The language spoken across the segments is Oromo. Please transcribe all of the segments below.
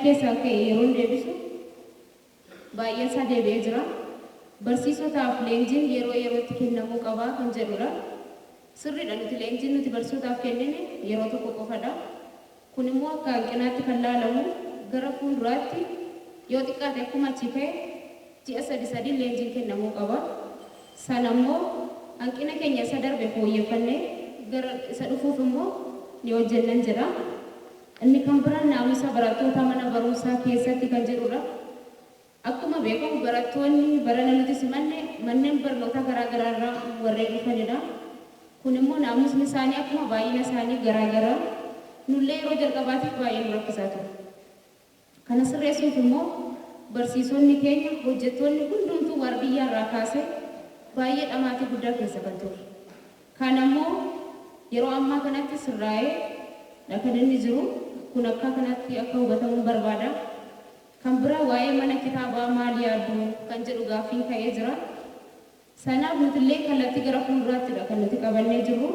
keessaa ka'e yeroon deebisu baay'een isaa deebi'ee jira. Barsiisotaaf leenjiin yeroo yerootti kennamuu qaba kan jedhudha. Sirriidha, nuti leenjiin nuti barsiisotaaf kennine yeroo tokko qofadha. Kun immoo akka hanqinaatti kan laalamu, gara fuulduraatti yoo xiqqaate akkuma achii ka'e ji'a sadi sadiin leenjiin kennamuu qaba. Sana immoo hanqina keenya isa darbe fooyyeffannee gara isa dhufuuf immoo ni hojjennan jedha. Inni kan biraan naamusa barattoota mana barumsaa keessatti kan jedhudha. Akkuma beekamu barattoonni barana nuti simanne manneen barnootaa garaa garaa irraa warreen dhufanidha. Kun immoo naamusni isaanii akkuma baay'ina isaanii garaa garaa, nullee yeroo jalqabaatiif baay'ee nu rakkisaa ture. Kana sirreessuuf immoo barsiisonni keenya, hojjettoonni hundumtuu waardiyyaa irraa kaasee baay'ee dhamaatii guddaa keessa kan turre. Kana immoo yeroo ammaa kanatti sirraa'ee dha kan inni jiru. Kun akka kanatti akka hubatamun barbaada. Kan biraa waa'ee mana kitaabaa maal yaaddu kan jedhu gaaffiin ka'ee jira. Sanaaf nutillee kallattii gara fuulduraattidha kan nuti qabannee jirru.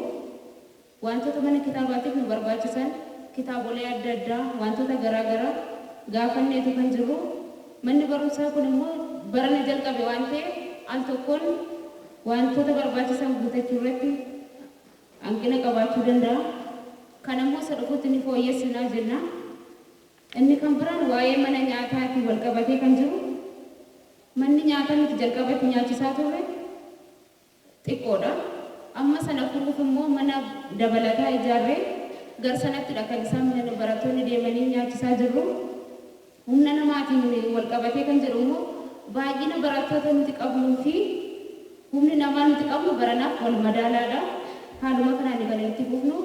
Wantoota mana kitaabaatiif nu barbaachisan, kitaabolee adda addaa, wantoota garaa garaa gaafanneetu kan jirru. Manni barumsaa kun immoo barana jalqabe waan ta'eef al tokkoon wantoota barbaachisan guutachuu irratti hanqina qabaachuu danda'a. Kana immoo isa dhufutti ni fooyyessinaa jenna. Inni kan biraan waa'ee mana nyaataatiin wal qabatee kan jiru, manni nyaataa nuti jalqabatti nyaachisaa turre xiqqoodha. Amma sana furuuf immoo mana dabalataa ijaarree gar sanattidha kan isaan barattoonni deemanii nyaachisaa jirru. Humna namaatiin wal qabatee kan jedhu immoo baay'ina barattoota nuti qabnuu fi humni namaa nuti qabnu baranaaf wal madaalaadha. Haaluma kanaan kan itti fufnu.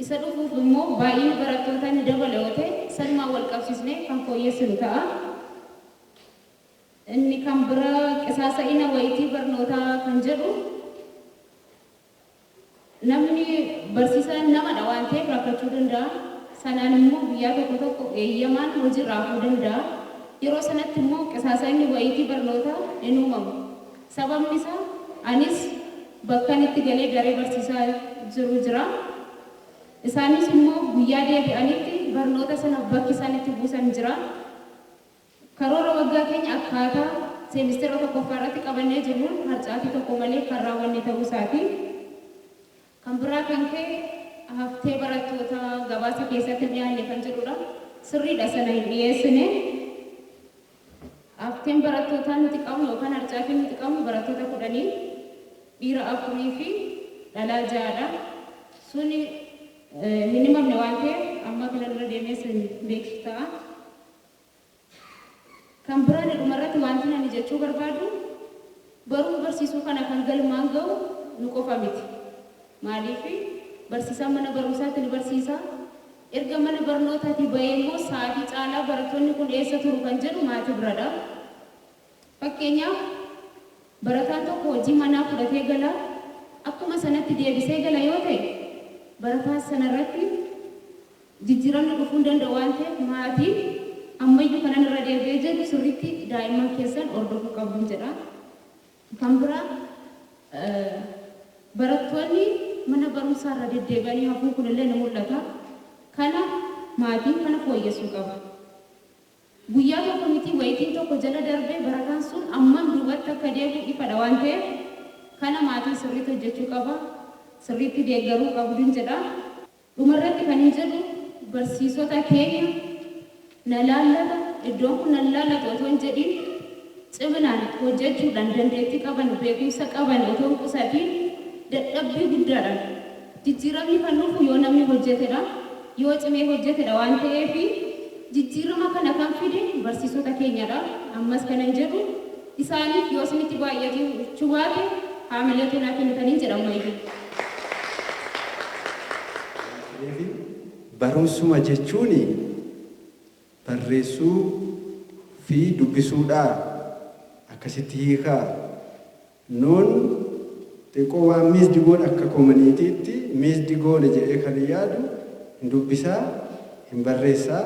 Isa dhufuuf immoo baay'inni barattootaa ni dabala yoo ta'e sanumaan wal qabsiisnee kan fooyyessinu ta'a. Inni kan biraa qisaasa'ina wayitii barnootaa kan jedhu, namni barsiisaan namadha waan ta'eef rakkachuu danda'a. Sanaan immoo guyyaa tokko tokko eeyyamaan hojiirraa hafuu danda'a. Yeroo sanatti immoo qisaasa'inni wayitii barnootaa hin uumamu. Sababni isaa anis bakkan itti galee daree barsiisaa jiru jira. Isaanis immoo guyyaa deebi'anitti barnoota sana bakki isaan itti buusan jira. Karoora waggaa keenya akkaataa seemistera tokkoffaa irratti qabannee jirruun harcaatii tokko malee kan raawwanne ta'uu isaati. Kan biraa kan ka'e haftee barattootaa gabaasa keessatti hin dhiyaanne kan jedhudha. Sirriidha, sana hin dhiyeessine. Hafteen barattootaa nuti qabnu yookaan harcaatiin nuti qabnu barattoota 10, dhiira afurii fi dhalaa ja'adha. Suni hin himamne waan ta'eef amma kana dura deemee isin beeksisu ta'a. Kan biraan dhumarratti wanti ani jechuu barbaadu, baruuf barsiisuu kana kan galmaan ga'u nu qofa miti. Maaliif, barsiisaan mana barumsaatti ni barsiisa. Erga mana barnootaatii bahee immoo sa'aatii caalaa barattoonni kun eessa turu kan jedhu maatii biradha. Fakkeenyaaf, barataan tokko hojii manaa fudhatee gala, akkuma sanatti deebisee gala yoo ta'e, barataa sanarratti jijjiiramni dhufuu hin danda'u waan ta'eef, maatiin ammayyuu kanan irra deebi'ee jedhu sirriitti daa'imman keessan hordofuu qabdu jedha. Kan biraa barattoonni mana barumsaa irra deddeebi'anii hafuun kunillee ni mul'ata. Kana maatiin kana fooyyessuu qaba. Guyyaa tokko miti, wayitiin tokko jala darbee barataan sun ammam duubatti akka deebi'u ifadha waan ta'eef, kana maatiin sirriitti hojjechuu qaba. Sirriitti deeggaruu qabdun jedha. Dhumarratti kanin jedhu, barsiisota keenya na laallata, iddoon kun nan laallatu otoo hin jedhiin ciminaan hojjechuudhaan, dandeettii qaban, beekumsa qaban otoo hin qusatiin, dadhabbii guddaadhaan, jijjiiramni kan dhufu yoo namni hojjetedha, yoo cimee hojjetedha waan ta'eef, jijjiirama kana kan fide barsiisota keenyadha. Ammas kanan jedhu isaaniif yoo isinitti baay'achuu baate haamileetu naa kennitaniin jedha ammayyuu. Barumsuma jechuun barreessuu fi dubbisuudhaa? Akkasitti hiikaa? Nuun xiqqoo waan missed goone, akka communitytti missed goone jedhee kan yaadu, hin dubbisaa, hin barreessaa,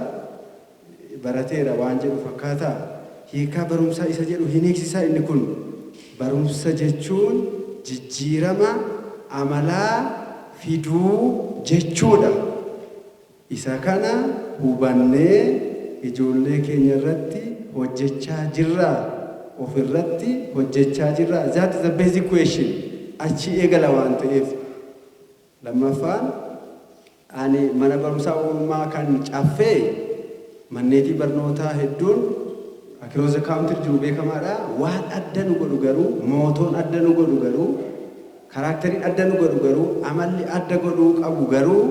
barateera waan jedhu fakkaataa. Hiikaa barumsaa isa jedhu hin hiiksisaa inni kun? Barumsa jechuun jijjiirama amalaa fiduu jechuudha. Isa kana hubannee Ijoollee keenya irratti hojjechaa jirraa? Ofirratti hojjechaa jirraa? That is the basic question. Achi eegala waan ta'eef. Lammaffaan, ani mana barumsaa oolmaa kan Caffee, manneetii barnootaa hedduun across the country jiru beekamaadha. Waan adda nu godhu garuu, mottoon adda nu godhu garuu, characteriin adda nu godhu garuu, amalli adda godhuu qabu garuu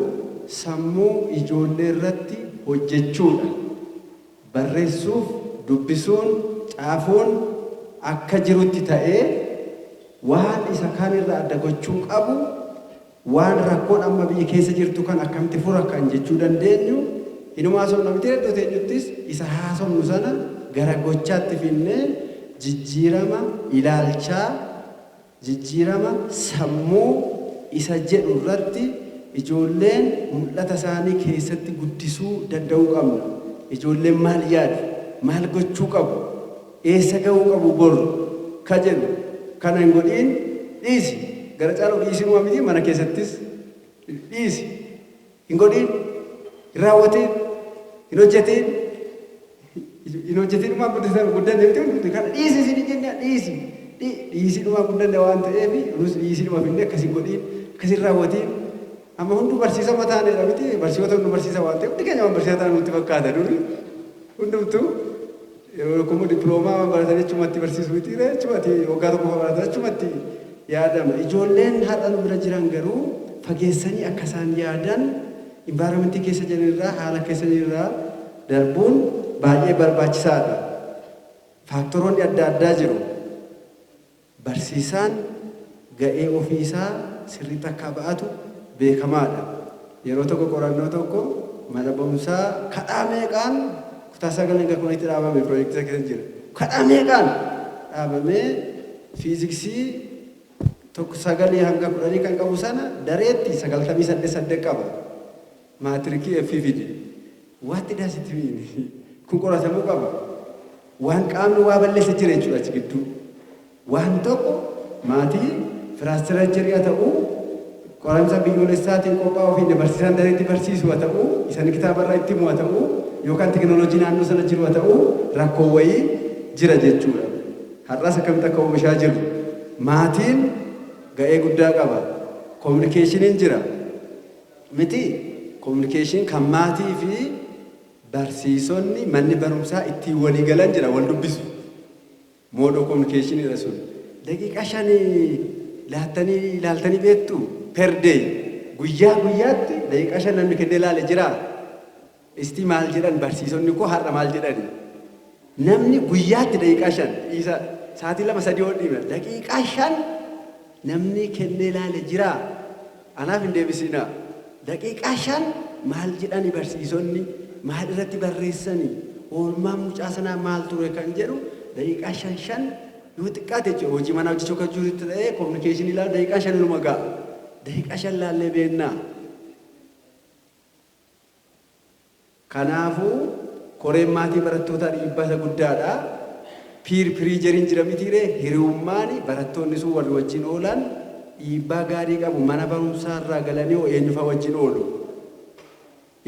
sammuu ijoollee irratti hojjechuudha. Barreessuuf, dubbisuun, caafuun akka jirutti ta'ee, waan isa kaan irraa adda gochuu qabu, waan rakkoon amma biyya keessa jirtu kan akkamitti fura kan jechuu dandeenyu, inuma haasofna miti? Iddoo teenyuttis isa haasofnu sana gara gochaatti finnee jijjiirama ilaalchaa, jijjiirama sammuu isa jedhu irratti ijoolleen mul'ata isaanii keessatti guddisuu danda'uu qabna. Ijoolleen maal yaadu? Maal gochuu qabu? Eessa ga'uu qabu bor? Ka jedhu kana hin godhiin, dhiisi. Gara caalu dhiisinuma miti? Mana keessattis dhiisi. Hin godhiin, hin raawwatiin, hin hojjetiin. Hin hojjetiin dhumaa guddisan guddanne miti hundi kana? Dhiisi isin hin jenne, dhiisi. Dhiisii dhumaa guddanne waan ta'eef, nus dhiisii dhuma finne akkas hin godhiin, akkas hin raawwatiin. Amma hunduu barsiisa mataaneedha miti? Barsiisota hunduu barsiisa waan ta'eef, hundi keenya waan barsiisa ta'an nutti fakkaata duri. Hundumtuu yeroo tokko immoo diploomaa waan baratan achumatti barsiisu miti, achumatti waggaa tokko baratan achumatti yaadama. Ijoolleen har'a nu bira jiran garuu fageessanii akka isaan yaadan environmentii keessa jiran irraa, haala keessa jiran irraa darbuun baay'ee barbaachisaadha. Factoroonni adda addaa jiru. Barsiisaan ga'ee ofiisaa sirriitti akka ba'atu beekamaadha. Yeroo tokko qorannoo tokko mana barumsaa kadhaa meeqaan kutaa 9 hanga 10tti dhaabame, piroojeektii keessa jira. Kadhaa meeqaan dhaabamee fiiziksii tokko 9 hanga 10 kan qabu sana dareetti 98 8 qaba. Maatirikii F fide. What does it mean? Kun qoratamuu qaba. Waan qaamni waa balleessa jira jechuudha achi gidduu. Waan tokko maatii infrastructurii haa ta'uu, qoramsa biyyoolessaatiin qophaa'uu fi barsiisaan dareetti barsiisu haa ta'uu, isaan kitaabarraa itti himu haa ta'uu, yookaan teknooloojii naannoo sana jiru haa ta'uu, rakkoo wayii jira jechuudha. Har'as akkamitti akka oomishaa jiru. Maatiin ga'ee guddaa qaba. Communicationiin jira. Miti, communication kan maatii fi barsiisonni manni barumsaa ittiin walii galan jira, wal dubbisu. Mode of communicationiidha sun. Daqiiqaa 5 laattanii ilaaltanii beektu? Per day, guyyaa guyyaatti daqiiqaa 5 namni kennee ilaale jira? Isti maal jedhan barsiisonni koo har'a, maal jedhani? Namni guyyaatti daqiiqaa 5 dhiisa, sa'aatii 2 3 ol dhiibna, daqiiqaa 5 namni kennee ilaale jira? Anaaf hin deebisinaa. Daqiiqaa 5 maal jedhani barsiisonni, maal irratti barreessani, oolmaan mucaa sanaa maal ture kan jedhu daqiiqaa 5 5 yoo xiqqaate jechuudha. Hojii manaa hojjechuu akka jirutti ta'ee, communicationii ilaalu daqiiqaa 5 numa ga'a. Daqiiqaa 5 laallee beennaa? Kanaafuu koreen maatii barattootaa dhiibbaa isa guddaadha. Peer pressureiin jira mitiiree? Hiriyummaan barattoonni sun warri wajjin oolan dhiibbaa gaarii qabu. Mana barumsaa irraa galanii hoo eenyufaa wajjin oolu?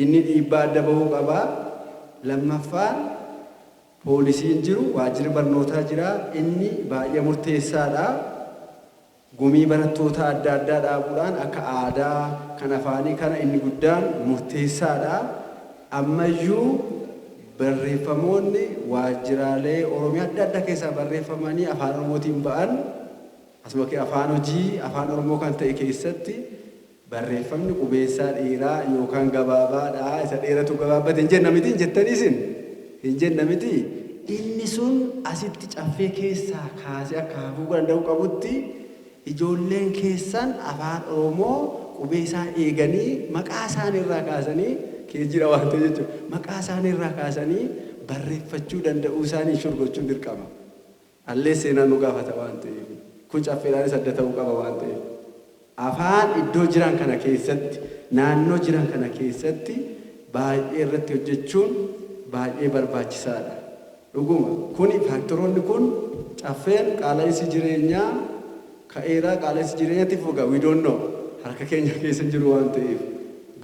Inni dhiibbaa adda bahuu qaba. Lammaffaan, poolisiin jiru, waajjirri barnootaa jira, inni baay'ee murteessaadha. Gumii barattoota adda addaa dhaabuudhaan akka aadaa kan afaanii kana inni guddaan murteessaadha. Ammayyuu barreeffamoonni waajjiraalee Oromiyaa adda addaa keessaa barreeffamanii afaan Oromootiin ba'an, asuma afaan hojii afaan Oromoo kan ta'e keessatti barreeffamni qubeessaa dheeraa yookaan gabaabaadha. Isa dheeratu gabaabbate hin jenna miti? Hin jettanii isin? Hin jenna miti? Inni sun asitti Caffee keessaa kaasee akka hafuu danda'u qabutti, ijoolleen keessan afaan Oromoo qubee isaa eeganii, maqaa isaanii irraa kaasanii keejjira waan ta'e jechuudha. Maqaa isaanii irraa kaasanii barreeffachuu danda'uu isaanii sure gochuun dirqama. Allee seenaan nu gaafata waan ta'eef. Kun Caffeedhaanis adda ta'uu qaba waan ta'eef. Afaan iddoo jiran kana keessatti, naannoo jiran kana keessatti baay'ee irratti hojjechuun baay'ee barbaachisaadha. Dhuguma kuni factoroonni kun, Caffeen qaala'insi jireenyaa ka'eeraa, qaala'insi jireenyaatti fuga, we don't know, harka keenya keessa jiru waan ta'eef.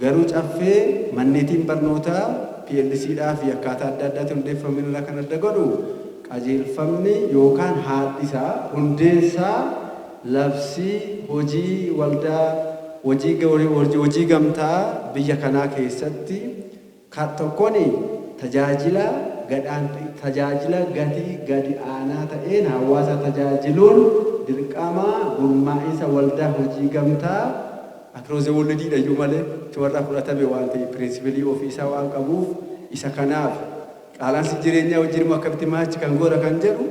Garuu Caffee manneetiin barnootaa PLC dhaa fi akkaataa adda addaatiin hundeeffaman irraa kan adda godhu qajeelfamni yookaan haadhi isaa hundeensaa labsii hojii waldaa hojii gamtaa biyya kanaa keessatti tokkoon tajaajila gadhaan tajaajila gatii gadi aanaa ta'een hawaasa tajaajiluun dirqama gurmaa'insa waldaa hojii gamtaa across the world iyyuu malee warra fudhatame waan ta'eef principle ofiisaa waan qabuuf, isa kanaaf qaala'insi jireenyaa wajjin immoo akkamitti match kan godha kan jedhu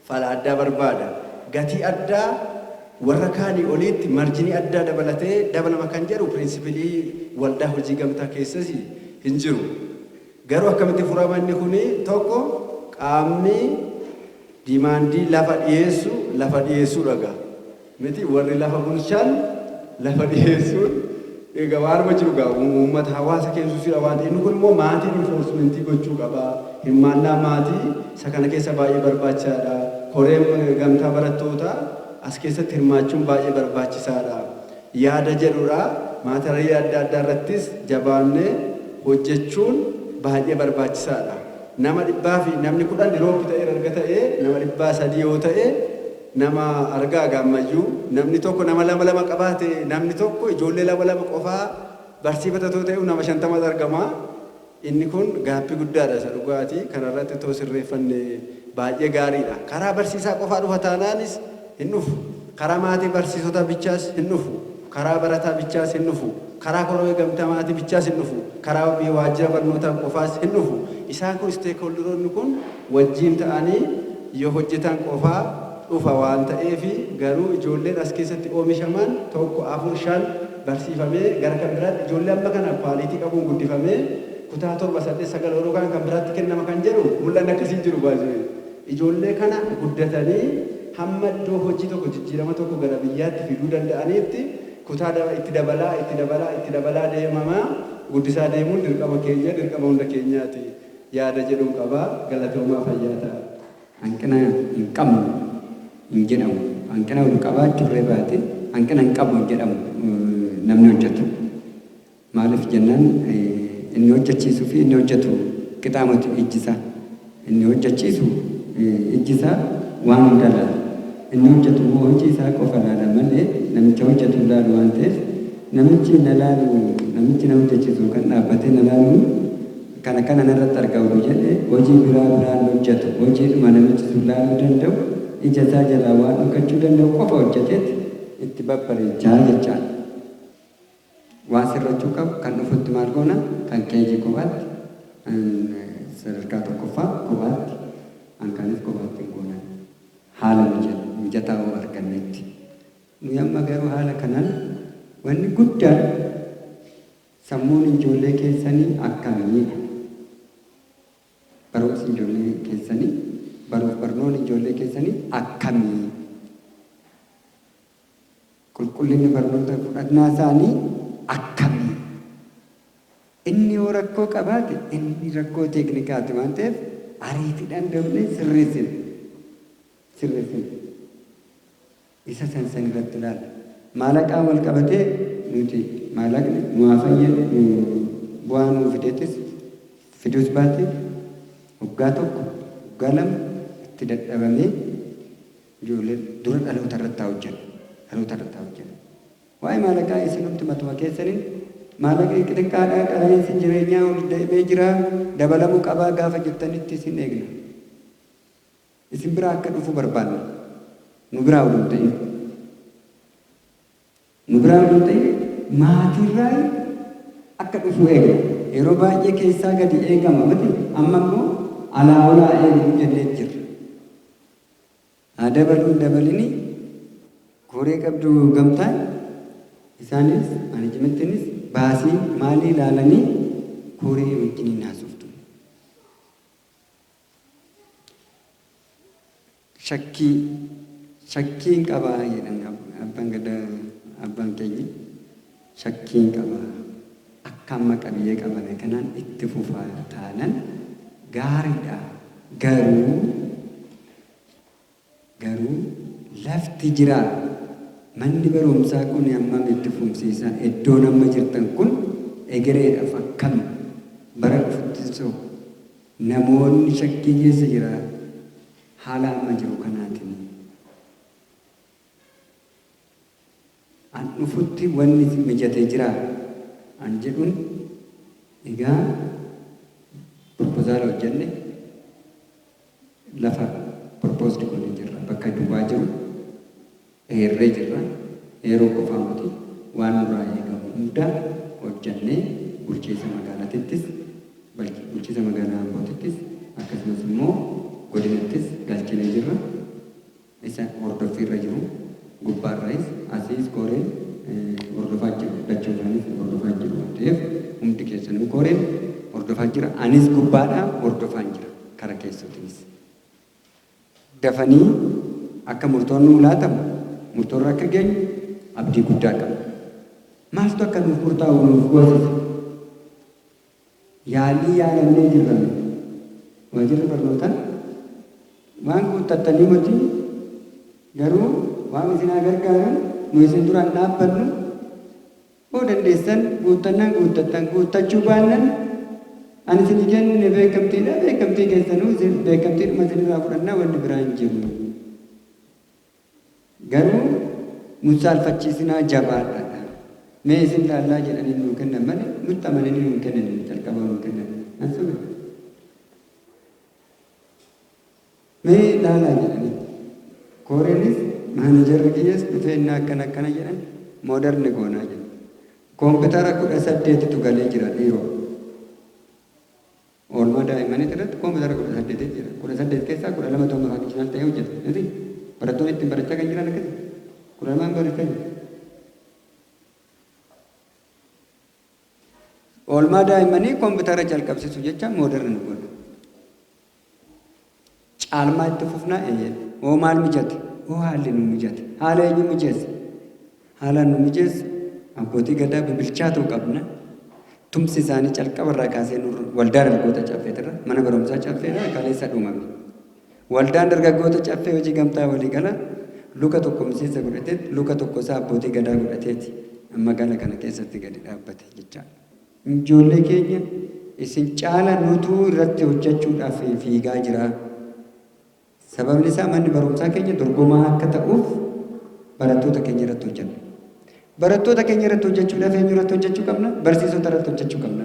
fala addaa barbaada. Gatii addaa warra kaanii oliitti margin addaa dabalatee dabalama kan jedhu principle waldaa hojii gamtaa keessas hin jiru. Garuu akkamitti furama inni kuni? Tokko, qaamni demand lafa dhiyeessu lafa dhiyeessuu dhaga. Miti warri lafa bulchan lafa dhiyeessuun egaa waanuma jiru gaa uummata hawaasa keessusidha waan ta'eef, inni kun immoo maatiin enforcement gochuu qaba. Hirmaannaa maatii isa kana keessa baay'ee barbaachisaadha. Koreen gamtaa barattootaa as keessatti hirmaachuun baay'ee barbaachisaadha. Yaada jedhudha. Matter adda addaa irrattis jabaannee hojjechuun baay'ee barbaachisaadha. Nama 100 fi namni 10 drop ta'ee erga ta'ee, nama 300 yoo ta'e, nama argaa gaammayyuu namni tokko nama lama lama qabaate, namni tokko ijoollee lama lama qofaa barsiifata ta'e, nama 50 argama. Inni kun gaaffii guddaadha isa dhugaatii kanarratti otoo sirreeffanne baay'ee gaariidha. Karaa barsiisaa qofaa dhufa taanaanis hin dhufu. Karaa maatii barsiisota bichaas hin dhufu. Karaa barataa bichaas hin dhufu. Karaa koree gamtaa maatii bichaas hin dhufu. Karaa waajjira barnootaa qofaas hin dhufu. Isaan kun stakeholderoonni kun wajjin ta'anii yoo hojjetan qofaa dhufa waan ta'eef, garuu ijoolleen as keessatti oomishaman tokko, afur, shan barsiifamee gara kan biraatti, ijoollee amma kana quality qabuun guddifamee kutaa torba, saddeet, sagal yeroo kan biraatti kennama kan jedhu mul'anni akkasii jiru baay'ee. Ijoollee kana guddatanii hamma iddoo hojii tokko jijjiirama tokko gara biyyaatti fiduu danda'anitti kutaa itti dabalaa, itti dabalaa, itti dabalaa deemamaa guddisaa deemuun dirqama keenya, dirqama hunda keenyaati yaada jedhuun qabaa. Galatoomaa, fayyaa ta'a. Hanqina hin qabnu hin jedhamu. Hanqina ol qabaachuu baate hanqina hin qabu hin jedhamu namni hojjetu. Maaliif jennaan, inni hojjechiisuu fi inni hojjetu qixaamatu ijjisaa. Inni hojjechiisu ijjisaa waan hunda laala. Inni hojjetu immoo hojii isaa qofa laala malee namicha hojjetu laalu waan ta'eef, namichi na laalu, namichi na hojjechiisu kan dhaabbatee na laalu kana kana narratti argamu jedhee hojii biraa biraan hojjetu, hojiidhuma namichi sun laaluu danda'u, ija isaa jalaa waan dhokachuu danda'u qofa hojjeteet itti babbareechaa jechaadha. Waan sirrachuu qabu kan dhufutti maal goona? Kan keejii kophaatti, sadarkaa tokkoffaa kophaatti, hankaanis kophaatti hin goonan haala mijataa yoo argannetti. Nuyi amma garuu haala kanaan wanni guddaan sammuun ijoollee keessanii akkamiidha? Barumsi ijoollee keessanii, baruuf barnoonni ijoollee keessanii akkamii? Qulqullinni barnoota fudhannaa isaanii akkamii? Inni yoo rakkoo qabaate, inni rakkoo teeknikaati waan ta'eef ariitiidhaan dafnee sirreessina. Sirreessina. Isa san san irratti ilaalla. Maallaqaan wal qabatee nuti maallaqni nu haa fayyadu, bu'aa nuu fideetis fiduus baate, waggaa 1, waggaa 2 itti dadhabamee ijoollee dura dhaloota irratti haa hojjennu. Dhaloota irratti haa hojjennu. Waa'ee maallaqaa isinumti matuma keessaniin maallaqni xixiqqaadhaa, qaala'insi jireenyaa ol deemee jira, dabalamuu qabaa gaafa jettanitti isin eegna. Isin biraa akka dhufu barbaanna. Nu biraa oduu hin ta'in. Nu biraa oduu hin ta'in, maatiirraa akka dhufu eegna. Yeroo baay'ee keessaa gadi eegama miti, amma immoo alaa olaa eegnu jennee jirra. Haa dabaluun dabalini koree qabdu gamtaan isaanis managementiinis baasii maalii ilaalanii koree wajjiniin haasoftu. Shakkiin qabaa jedhan abbaan gadaa, abbaan keenya, shakkiin qabaa, akka amma qabiyyee qabame kanaan itti fufaa taanan gaariidha, garuu lafti jira, manni barumsaa kun hammam itti fufsiisa, iddoon amma jirtan kun egereedhaaf akkam Bara dhufutti so namoonni shakkii keessa jira haala amma jiru kanaatiin. An dhufutti wanni mijatee jira an jedhuun egaa propozaala hojjenne lafa proposed goonee jirra, bakka duwwaa jiru eerree jirra. Yeroo qofaa miti, waan nurraa eegamu hunda hojjennee bulchiinsa magaalaatittis, bulchiinsa magaalaa Ambootittis, akkasumas immoo godinattis galchinee jirra. Isa hordoffiirra jiru gubbaarraayis asiis kooreen hordofaa jiru, dachuudhaanis hordofaa jiru waan ta'eef hundi keessanuu kooreen hordofaa jira. Anis gubbaadhaa hordofaan jira kara keessootiinis. Dafanii akka murtoon nuu laatamu, murtoorra akka geenyu abdii guddaa qabna. Maaltu akka nuuf murtaa'u nuuf goosise? Yaalii yaalamnee jirra. Waajjirri barnootaa waan guuttattanii miti, garuu waan isin haa gargaaru, nu isin duraan dhaabbannu, hoo dandeessan guuttannaan guuttattan, guuttachuu baannan ani isin kennine beekamtiidha, beekamtii keessanuu isin beekamtiidhuma isinirraa fudhannaa, wanni biraa hin jiru. Garuu nu saalfachiisinaa, jabaadhaadha. Mee isin laallaa jedhanii nuu kennan malee nutti amananii nuu kennan, calqaba nuu kennan. Nan sobe. Mee laalaa jedhanii. Kooreenis maanajarri kiyyas dhufee inni akkana akkana jedhan, modern goonaa jedhu. Koompitara 18tu galee jira dhiiroo. Oolmaa daa'immanii irratti koompitara 18 jira. 18 keessaa 12 ta'uu functional ta'ee hojjeta. Miti? Barattoonni ittiin barachaa kan jiran akkasi. 12n barachaa jiru. Oolmaa daa'immanii koompitara jalqabsiisu jecha modern godha. Caalmaa itti fufnaa, eeyyee. Hoo maal mijate? Hoo haalli nu mijate? Haala eenyu mijeesse? Haala nu mijeesse abbootii gadaa bibilchaatuu qabna. Tumsi isaanii calqaba irraa kaasee nurra waldaa dargaggoota caffeetirra mana barumsaa caffeedha kaleessa dhumame. Waldaan dargaggoota caffee hojii gamtaa waliigala luka tokko miseensa godhateet, luka tokko isaa abbootii gadaa godhateeti magaala kana keessatti gadi dhaabbate jechaadha. Ijoollee keenya isin caala nutuu irratti hojjechuudhaaf fiigaa jira. Sababni isaa manni barumsaa keenya dorgomaa akka ta'uuf barattoota keenya irratti hojjenna. Barattoota keenya irratti hojjechuudhaaf eenyu irratti hojjechuu qabna? Barsiisota irratti hojjechuu qabna.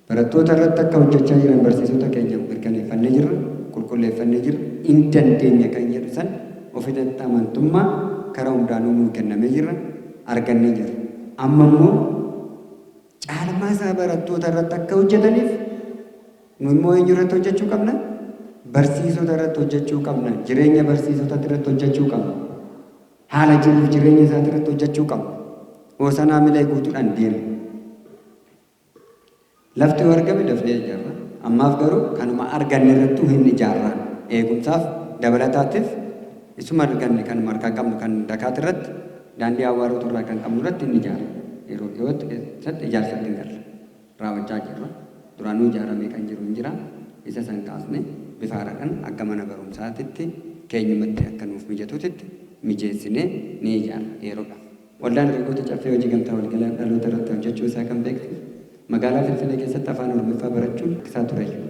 Barattoota irratti akka hojjechaa jiran barsiisota keenya mirkaneeffannee jirra, qulqulleeffannee jirra, hin dandeenya kan jedhu san ofitti amantummaa karaa hundaanuu nuu kennamee jirra, argannee jirra. Amma immoo caalmaa isaa barattoota irratti akka hojjetaniif nu immoo eenyu irratti hojjechuu qabna? Barsiisota irratti hojjechuu qabna. Jireenya barsiisota irratti hojjechuu qabna. Haala jiruuf jireenya isaati irratti hojjechuu qabna. Hoosanaa milee guutuudhaan deema. Lafti yoo argame dafnee ijaarra. Ammaaf garuu kanuma arganne irrattuu hin ijaarra. Eegumsaaf dabalataatiif isuma arganne, kanuma harkaa qabnu, kan dakaat irratti, daandii awwaarootu irraa kan qabnu irratti hin ijaarra. Yeroo dhiyootti keessatti ijaarsatti hin galla. Raawwachaa jirra. Duraanuu ijaaramee kan jiru hin jira. Isa san kaasne bifa haaraadhaan akka mana barumsaatitti keenyumatti akka nuuf mijatuutitti mijeessinee ni ijaarra yeroodhaaf. Waldaan Dargaggoota Caffee hojii gamtaa waliigalaa dhaloota irratti hojjechuu isaa kan beeksisu, magaalaa Finfinnee keessatti afaan Oromiffaa barachuun rakkisaa tureyyuu,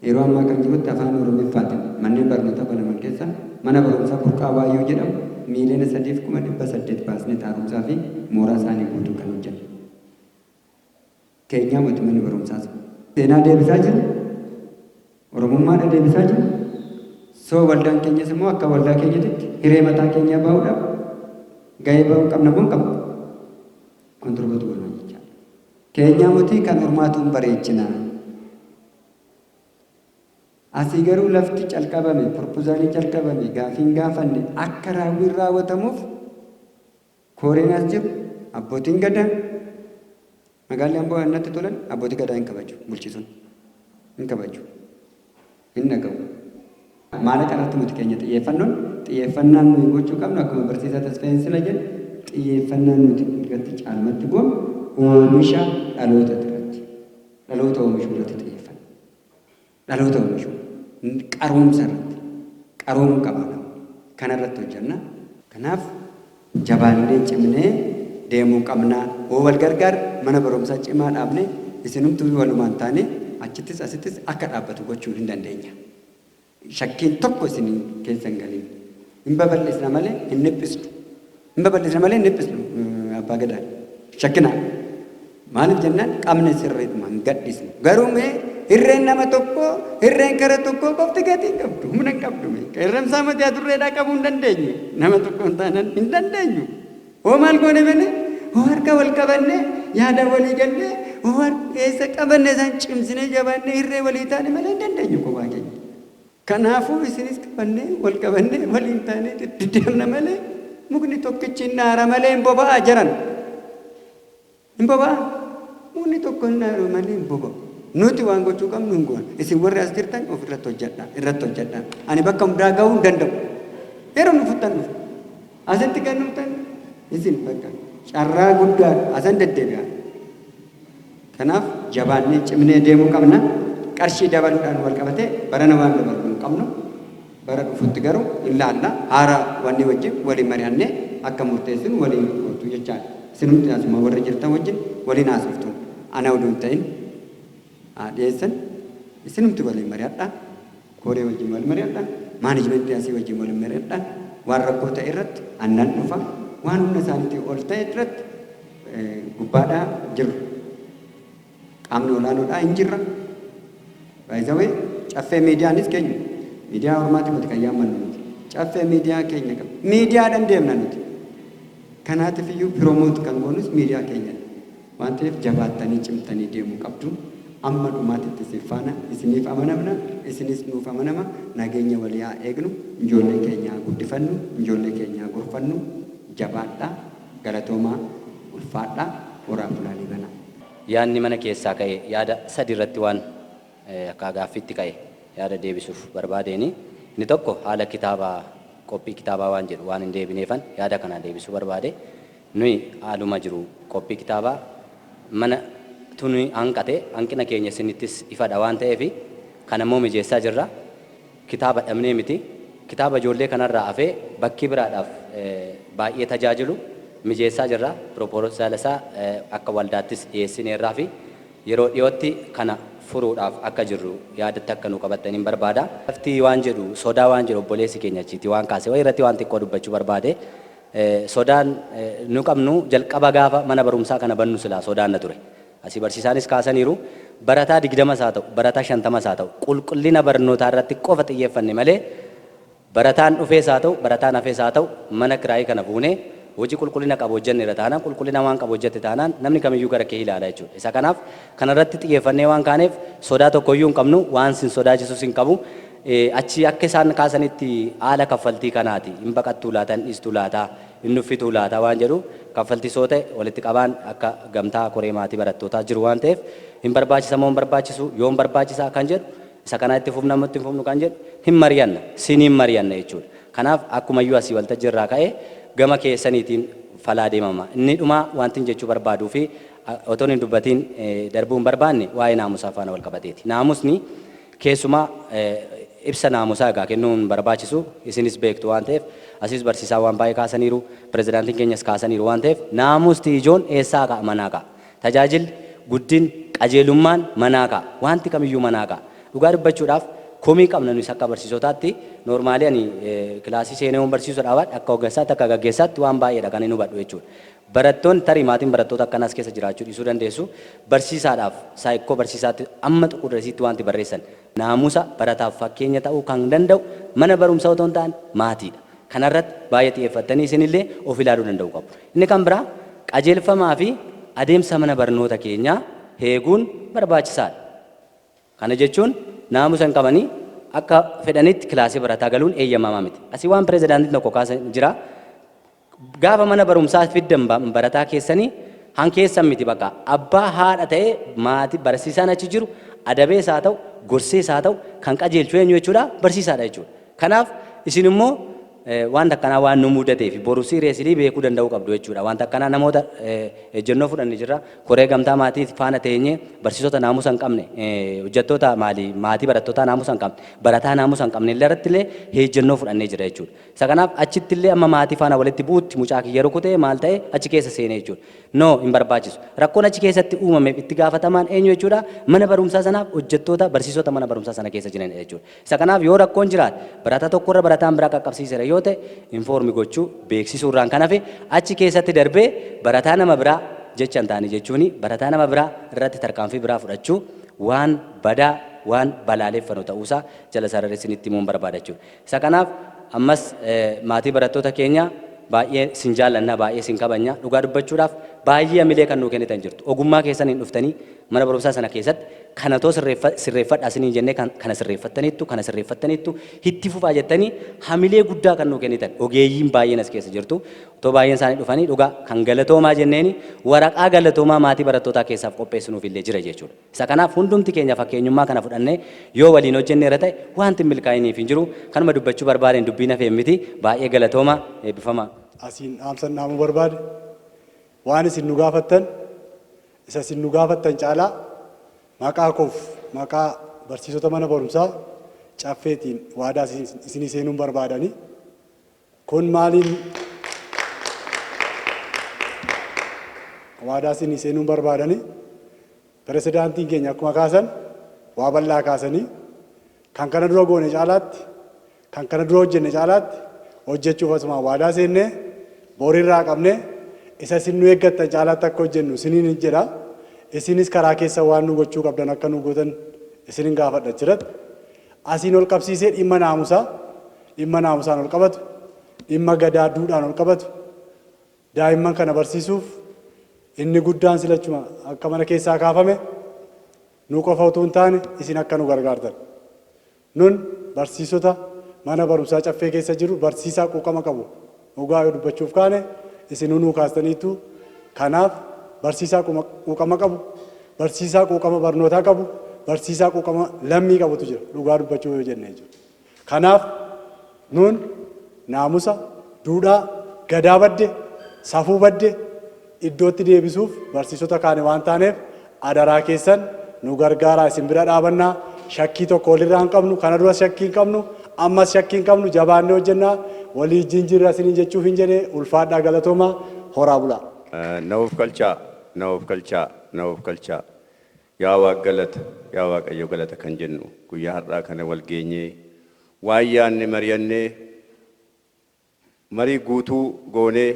yeroo ammaa kan jirutti afaan Oromiffaatiin manneen barnootaa banaman keessaa mana barumsaa Burqaa Waayyuu jedhamu 3,800,000 baasnee haaromsaa fi mooraa isaanii guutuu kan hojjenne. Keenyaa miti manni barumsaa sun. Seenaa deebisaa jira. Oromummaadha deebisaa jira. So waldaan keenyas immoo akka waldaa keenyatitti hiree mataa keenyaa bahuudhaaf gahee bahuu qabna moo hin qabnu? Contribute goonaa jechaadha. Keenyaa miti kan ormaatu hin bareechinaa. Asii garuu lafti calqabame, propozaaliin calqabame, gaafiin gaafanne akka raawwiin raawwatamuuf kooreen as jiru, abbootiin gadaa, magaalli Amboo natti tolan abbootii gadaa hin kabaju, bulchisuun hin kabaju, hin dhaga'u. Maallaqa irratti nuti keenya xiyyeeffannoon, xiyyeeffannaan nuyi gochuu qabnu, akkuma barsiisaa Tasfaayeen sila jedhe, xiyyeeffannaan nuti irratti caalmatti goonu oomisha dhaloota irratti, dhaloota oomishuu irratti xiyyeeffanna. Dhaloota oomishuu, qaroomsa irratti, qaroomuu qaba namni, kana irratti hojjenna. Kanaaf jabaannee cimnee deemuu qabna. Hoo wal gargaar mana barumsaa cimaa dhaabne Isinumtuu walumaan taane achittis asittis akka dhaabbatu gochuu hin dandeenya. Shakkiin tokko isin keessa hin galin. Hin babal'isna malee hin dhiphisnu. Hin babal'isna malee hin dhiphisnu, abbaa gadaa. Shakkinaa. Maaliif jennaan, qabne sirriidhuma hin gadhiisnu. Garuu mee hirreen nama tokko, hirreen kara tokko qofti gatii hin qabdu. Humna hin qabdu mee. Qeerramsaa matii adurreedhaa qabuu hin dandeenyu. Nama tokko hin taanan hin dandeenyu. Hoo maal goone malee, hoo harka wal qabanne, yaada walii gallee, hoo eessa qabanne, isaan cimsinee jabaannee hirree walii taane malee hin dandeenyu kophaa keenya. Kanaafuu isinis qabannee, wal qabannee, waliin taanee deddeemna malee, mukni tokkichi hin aara malee hin boba'aa jiran. Hin boba'a. Mukni tokko hin aaru malee hin boba'u. Nuti waan gochuu qabnu hin goona. Isin warri as jirtan of irratti hojjedha. Irratti hojjedha. Ani bakka hundaa gahuu hin danda'u. Yeroo nu futtan dhufu. Asitti kan dhuftan isin bakka carraa guddaa asan deddeebi'a. Kanaaf jabaannee cimnee deemuu qabna. Qarshii dabaluudhaan wal qabatee barana waan dabalu hin qabnu. Bara dhufutti garuu hin laalla. Haara wanni wajjin waliin mari'annee akka murteessinu waliin gootu jechaadha. Isinumti asuma warri jirtan wajjin waliin haasoftu. Ana oduu hin ta'in haa dhiyeessan. Isinumti waliin mari'adha. Koree wajjin wal mari'adha. Maanajimentii asii wajjin waliin mari'adha. Waan rakkoo ta'e irratti annan dhufa. Waan humna isaaniitii ol ta'e irratti gubbaadhaa jirru. Qaamni olaanoodhaa hin jirra. Baay'isawee Caffee Miidiyaanis keenya. Miidiyaa ormaati miti kan yaammannu nuti. Caffee Miidiyaa keenya qaba. Miidiyaadhaan deemna nuti. Kanaatiif iyyuu promote kan goonus miidiyaa keenyadha. Waan ta'eef jabaattanii cimtanii deemuu qabdu. Amma dhumaatitti isin faana, isiniif amanamna, isinis nuuf amanama. Nageenya walii haa eegnu, ijoollee keenya haa guddifannu, ijoollee keenya haa gorfannu. Jabaadhaa, galatoomaa, ulfaadhaa, horaa bulaa liibanaa. Yaadni mana keessaa ka'e yaada sadi irratti waan akka gaaffiitti ka'e yaada deebisuuf barbaadeeni. Inni tokko haala kitaabaa, qophii kitaabaa waan jedhu waan hin deebineefan yaada kana deebisuu barbaade. Nuyi haaluma jiru qophii kitaabaa mana tuni hanqate, hanqina keenya isinittis ifadha waan ta'eef, kana immoo mijeessaa jirra. Kitaaba dhabnee miti. Kitaaba ijoollee kanarraa hafee bakkii biraadhaaf baay'ee tajaajilu mijeessaa jirra. Piroopozaala isaa akka waldaattis dhiyeessineerraa fi yeroo dhiyootti kana furuudhaaf akka jirru yaadatti akka nu qabattaniin barbaada. Lafti waan jedhu, sodaa waan jedhu, obboleessi keenya achiitti waan kaase wayii irratti waan xiqqoo dubbachuu barbaade. Sodaan nu qabnu, jalqaba gaafa mana barumsaa kana bannu silaa sodaan na ture. Asii barsiisaanis kaasaniiru, barataa 20s haa ta'u, barataa 50s haa ta'u, qulqullina barnootaa irratti qofa xiyyeeffanne malee, barataan dhufees haa ta'u, barataan hafees haa ta'u, mana kiraayii kana fuunee hojii qulqullina qabu hojjenneera taanaan, qulqullina waan qabu hojjette taanaan, namni kamiyyuu gara kee ilaala jechuudha. Isa kanaaf kanarratti xiyyeeffannee waan kaaneef sodaa tokkoyyuu hin qabnu, waan sin sodaachisus hin qabu. Achi akka isaan kaasanitti haala kaffaltii kanaati. Hin baqattuu laata, hin dhiistuu laata, hin nuffituu laata waan jedhu, kaffaltii soo ta'e walitti qabaan akka gamtaa koree maatii barattootaa jiru waan ta'eef, hin barbaachisa moo hin barbaachisu, yoom barbaachisaa kan jedhu, isa kanaa itti fufna moo itti hin fufnu kan jedhu hin mari'anna, siniin mari'anna jechuudha. Kanaaf akkumayyuu asii waltajjii irraa ka'ee gama keessaniitiin falaa deemama. Inni dhumaa wanti jechuu barbaaduu fi otoon hin dubbatiin darbuu hin barbaanne waa'ee naamusaa faana wal qabateeti. Naamusni keessumaa, ibsa naamusaa egaa kennuun barbaachisu, isinis beektu waan ta'eef, asiis barsiisaa waan baay'ee kaasaniiru, pirezidaantiin keenyas kaasaniiru waan ta'eef, naamusti ijoon eessaa ka'a? Manaa ka'a. Tajaajilli, guddin, qajeelummaan manaa ka'a. Wanti kamiyyuu manaa ka'a. Dhugaa dubbachuudhaaf komii qabna nus akka barsiisotaatti. Normally ani kilaasii seenee waan barsiisuu dhaabadha, akka hoggansaatti, akka gaggeessaatti waan baay'eedha kan hin hubadhu jechuudha. Barattoonni, tarii maatiin barattoota akkanaas keessa jiraachuu dhiisuu dandeessu. Barsiisaadhaaf saayikkoo barsiisaatti amma xuqurresiitti wanti barreessan, naamusa barataaf fakkeenya ta'uu kan danda'u mana barumsaa otoo hin taane maatiidha. Kanarratti baay'ee xiyyeeffattanii isinillee of ilaaluu danda'u qabu. Inni kan biraa qajeelfamaa fi adeemsa mana barnoota keenyaa eeguun barbaachisaadha. Kana jechuun naamusa hin qabanii akka fedhanitti kilaasii barataa galuun eeyyamamaa miti. Asii waan pirezidaantiin tokko kaasan jira. Gaafa mana barumsaa fiddan barataa keessanii han keessan miti, bakka abbaa haadha ta'ee maatii barsiisaan achi jiru adabees haa ta'u, gorsees haa ta'u, kan qajeelchu eenyu jechuudha? Barsiisaadha jechuudha. Kanaaf isin immoo Wanta akkanaa waan nu mudateef boru seriously beekuu danda'uu qabdu jechuudha. Wanta akkanaa namoota ejjennoo fudhanne jirra. Koree gamtaa maatii faana teenyee barsiisota naamusa hin qabne, hojjettoota maali, maatii barattootaa naamusa hin qabne, barataa naamusa hin qabne illee irratti illee ejjennoo fudhannee jira jechuudha. Isa kanaaf achitti illee amma maatii faana walitti bu'utti mucaa kiyya rukutee maal ta'e achi keessa seenee jechuudha. No, hin barbaachisu. Rakkoon achi keessatti uumameef itti gaafatamaan eenyu jechuudha? Mana barumsaa sanaaf hojjettoota, barsiisota mana barumsaa sana keessa jiran jechuudha. Isa kanaaf yoo rakkoon jiraate, barataa tokkorra barataan biraa qaqqabsiiseera yoo ta'e, inform gochuu, beeksisuu irraan kan hafe achi keessatti darbee barataa nama biraa jecha hin taane jechuuni barataa nama biraa irratti tarkaanfii biraa fudhachuu waan badaa, waan balaaleffannu ta'uusaa jala sararri isinitti himuun barbaada jechuudha. Isa kanaaf ammas maatii barattoota keenya, baay'ee sin jaallanna, baay'ee sin kabanya. Dhugaa dubbachuudhaaf baay'ee amilee kan nuu kennitan jirtu. Ogummaa keessan hin dhuftanii mana barumsaa sana keessatti kana too sirreeffadhaa isiniin jennee kana sirreeffattaniittu, kana sirreeffattaniittu, itti fufaa jettanii hamilee guddaa kan nuu kennitan ogeeyyiin baay'een as keessa jirtu. Otoo baay'een isaanii dhufanii dhugaa kan galatoomaa jenneeni waraqaa galatoomaa maatii barattootaa keessaaf qopheessinuuf illee jira jechuudha. Isa kanaaf hundumti keenya fakkeenyummaa kana fudhannee yoo waliin hojjenne irra ta'e wanti milkaa'iniif hin jiru. Kanuma dubbachuu barbaadeen, dubbii nafee miti. Baay'ee galatoomaa, eebbifamaa. Asiin dhaamsan dhaamuu barbaade, waan isin nu gaafattan, isa isin nu gaafattan caalaa maqaa koof maqaa barsiisota mana barumsaa Caffeetiin waadaa isinii seenuun barbaadani. Kun maaliin waadaa isinii seenuun barbaadani? Pirezidaantiin keenya akkuma kaasan waa bal'aa kaasanii, kan kana dura goone caalaatti, kan kana dura hojjenne caalaatti hojjechuuf asumaan waadaa seennee borirraa qabnee isa isin nu eeggattan caalaatti akka hojjennu isiniin jedha. Isinis karaa keessa waan nu gochuu qabdan akka nu gootan isinin gaafadha jirat. Asiin ol qabsiisee dhimma naamusaa, dhimma naamusaan ol qabatu, dhimma gadaa duudhaan ol qabatu, daa'imman kana barsiisuuf inni guddaan silachuma akka mana keessaa kaafame nu qofa utuu hin taane isin akka nu gargaartan. Nun barsiisota mana barumsaa Caffee keessa jiru barsiisaa quuqama qabu dhugaa yoo dubbachuuf kaane isin nuu kaastaniitu. Kanaaf barsiisaa quuqama qabu, barsiisaa quuqama barnootaa qabu, barsiisaa quuqama lammii qabutu jira dhugaa dubbachuu yoo jenne jechuudha. Kanaaf nun naamusa, duudhaa, gadaa badde, safuu badde iddootti deebisuuf barsiisota kaane waan taaneef adaraa keessan nu gargaaraa, isin bira dhaabannaa. Shakkii tokko walirraa hin qabnu, kana dura shakkii hin qabnu, ammas shakkii hin qabnu, jabaannee hojjennaa, walii wajjin jirra isiniin jechuuf hin jedhee. Ulfaadhaa, galatoomaa, horaa bulaa. Na of galchaa, na of galchaa, na of galchaa. Yaa Waaq galata, yaa Waaqayyo galata kan jennu guyyaa har'aa kana wal geenyee waan yaanne mari'annee marii guutuu goonee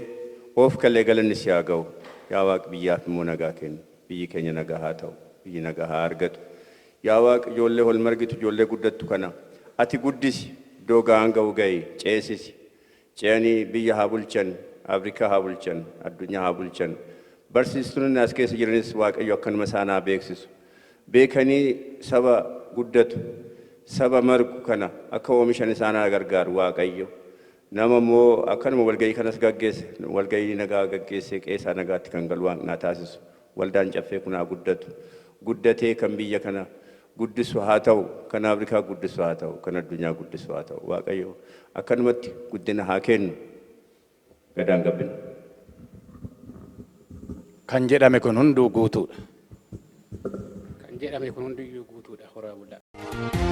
of kallee galanni si haa ga'u. Yaa Waaq, biyyaaf immoo nagaa kennu. Biyyi keenya nagaa haa ta'u. Biyyi nagaa haa argatu. Yaa Waaq, ijoollee ol margitu, ijoollee guddattu kana ati guddisi, iddoo ga'aan ga'u ga'i, ceesisi. Ce'anii biyya haa bulchan, Afrikaa haa bulchan, addunyaa haa bulchan. Barsiistonni as keessa jiranis Waaqayyo akkanuma isaan haa beeksisu. Beekanii saba guddatu, saba margu kana akka oomishan isaan haa gargaaru Waaqayyo. Nama immoo akkanuma walgahii kanas gaggeesse, walgahii nagaa gaggeessee qeesaa nagaatti kan galu Waaqni haa taasisu. Waldaan Caffee kun haa guddatu. Guddatee kan biyya kana guddisu haa ta'u, kan Afrikaa guddisu haa ta'u, kan addunyaa guddisu haa ta'u. Waaqayyo akkanumatti guddina haa kennu. Gadaan gabbina. Kan jedhame kun hunduu guutuudha. Kan jedhame kun hundiyyuu guutuudha, horaa bulaa.